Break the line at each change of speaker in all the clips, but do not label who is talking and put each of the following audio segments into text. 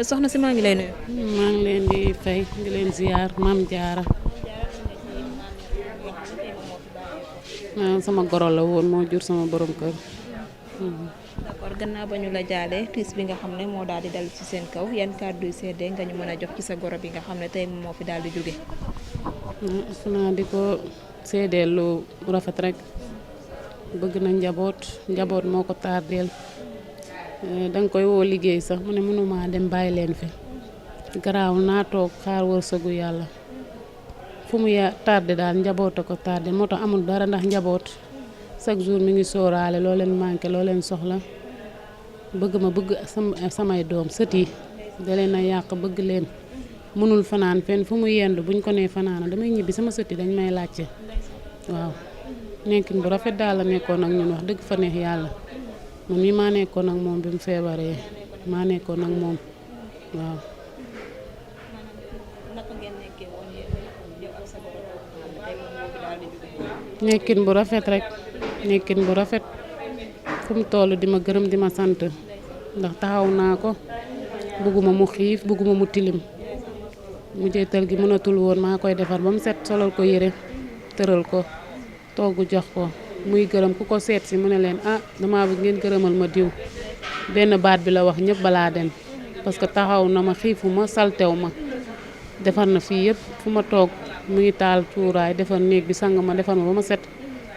soxna si maa ngi lay nuyu.
maa ngi leen di fay di leen ziar maam jaara sama goro la woon moo jur sama borom kër.
d'accord gannaaw ba ñu la jaalee tiis bi nga xam ne moo daal di dal ci seen kaw yan kàddu yu seede nga ñu mën a jox ci sa goro bi nga xam ne tey moo fi daal di jóge.
xanaa di ko seedeel lu rafet rek bëgg na njaboot moo ko tardeel danga koy woo liggéey sax mu ne mënuma dem bàyyi leen fi garaawul naa toog xaar wërsëgu yàlla fu mu tardé daal njaboot a ko tardé moo tax amul dara ndax njaboot chaque jour mi ngi sóoraale loo leen manqué loo leen soxla bëgg samay doom sët yi da leen a yàq bëgg leen mënul fanaan fenn fu mu yendu buñ ko nee fanaana damay ñibbi sama sët yi dañ may laajte waaw nekkin bu rafet daal la nekkoon ak ñun wax dëgg fa neex yàlla man mii maa nekkoon ak moom bi mu feebaree maa nekkoon ak moom waaw. nekkin bu rafet rek nekkin bu rafet fu mu toll di ma gërëm di ma sant ndax taxaw naa ko bëgguma mu xiif bëgguma mu tilim mu jëtal gi mënatul woon maa koy defar ba mu set solal ko yére tëral ko togg jox ko muy gërëm ku ko seet si mu ne leen dama bëgg ngeen gërëmal ma diw benn baat bi la wax ñëpp balaa dem parce que taxaw na ma xiifuma saltew ma defar na fii yëpp fu ma toog mu ngi taal cuuraay defar néeg bi sang ma defar ma ba ma set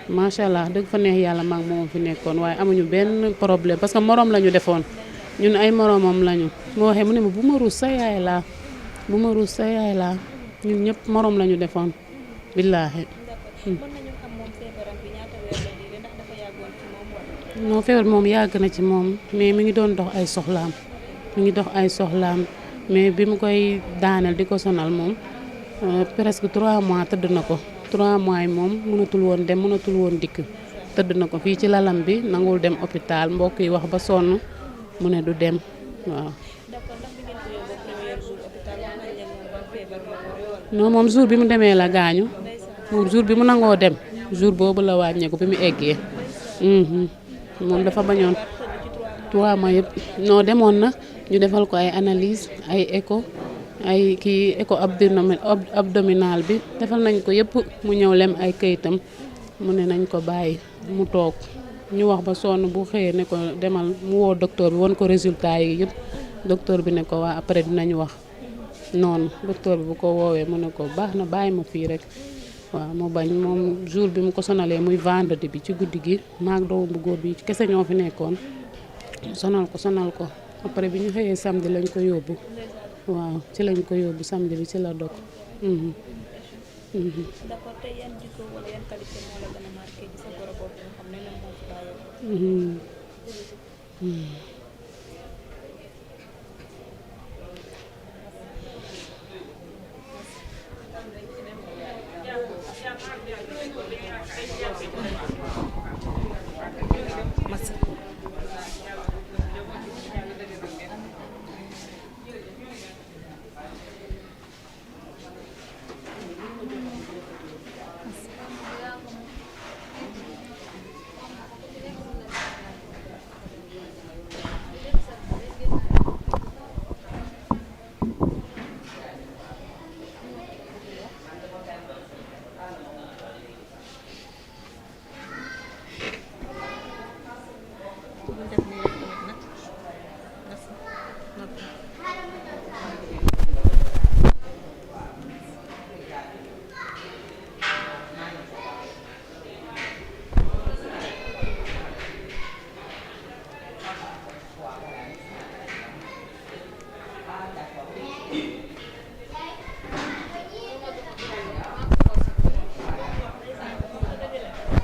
macha allah dëgg fa neex yàlla mag moom fi nekkoon waaye amuñu benn problème parce que morom la ñu defoon ñun ay moromam lañu moo waxee mu ne ma bu ma ruus sa yaay laa ñun ñëpp morom la ñu defoon billaahi. non feebar moom yàgg na ci moom mais mi ngi doon dox ay soxlaam mais bi mu koy daaneel di ko sonal moom presque 3 mois tëdd na ko 3 mois yi moom mënatul woon dem mënatul woon dikk tëdd na ko fii ci lalam bi nangul dem hôpital mbokk yi wax ba sonn mu ne du dem waaw. non moom jour bi mu demee la gaañu moom jour bi mu nangoo dem jour boobu la wàññeeku bi mu eggee. moom dafa bañoon 3 mois yëpp noo demoon na ñu defal ko ay analyse ay écho abdominal bi defal nañ ko yëpp mu ñëw lem ay këyitam mu ne nañ ko bàyyi mu toog ñu wax ba sonn bu xëyee ne ko demal mu woo docteur bi won ko résultat yi yëpp docteur bi ne ko waa après dinañu wax noonu docteur bi bu ko woowee mu ne ko baax na bàyyi ma fii rek waaw mu bañ moom jour bi mu ko sonalee muy vendredi bi ci guddi gi maag doom bu góor bi kese ñoo fi nekkoon sonal ko après bi ñu xëyee samedi lañ ko yóbbu waaw ci lañ ko yóbbu samedi bi ci la dog.
d'accord tey yan jikko wala yan qualité moo la gën a marqué ci sa goro boobu nga xam ne lan moo fi bàyyeekoo.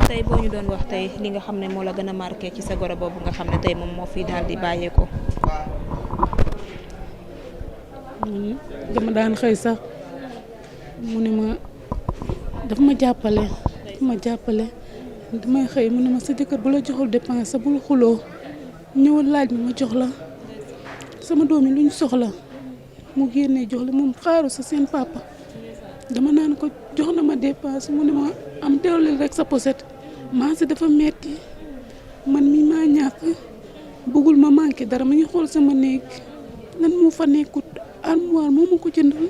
tey boo ñu doon wax tey li nga xam ne moo la gën a marqué ci sa goro boobu nga xam ne tey moom moo fi daal di bàyyeekoo.
dama daan xëy sax mu ne ma dafa ma jàppale damay xëy mu ne ma sa jëkkër bu la joxul dépense sa bul xuloo ñëwal laaj ma jox la sama doom yi lu ñu soxla mu génnee jox la moom xaaru sa seen papa dama naan ko jox na ma dépense mu ne ma am teewlil rek sa poset maase dafa metti man mi maa ñàkk bëggul ma manqué dara ma ngi xool sama néeg lan moo fa nekkut armoire moo ma ko jëndal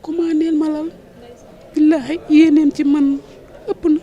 commandeel ma lal billaahi yéeneem ci man ëpp na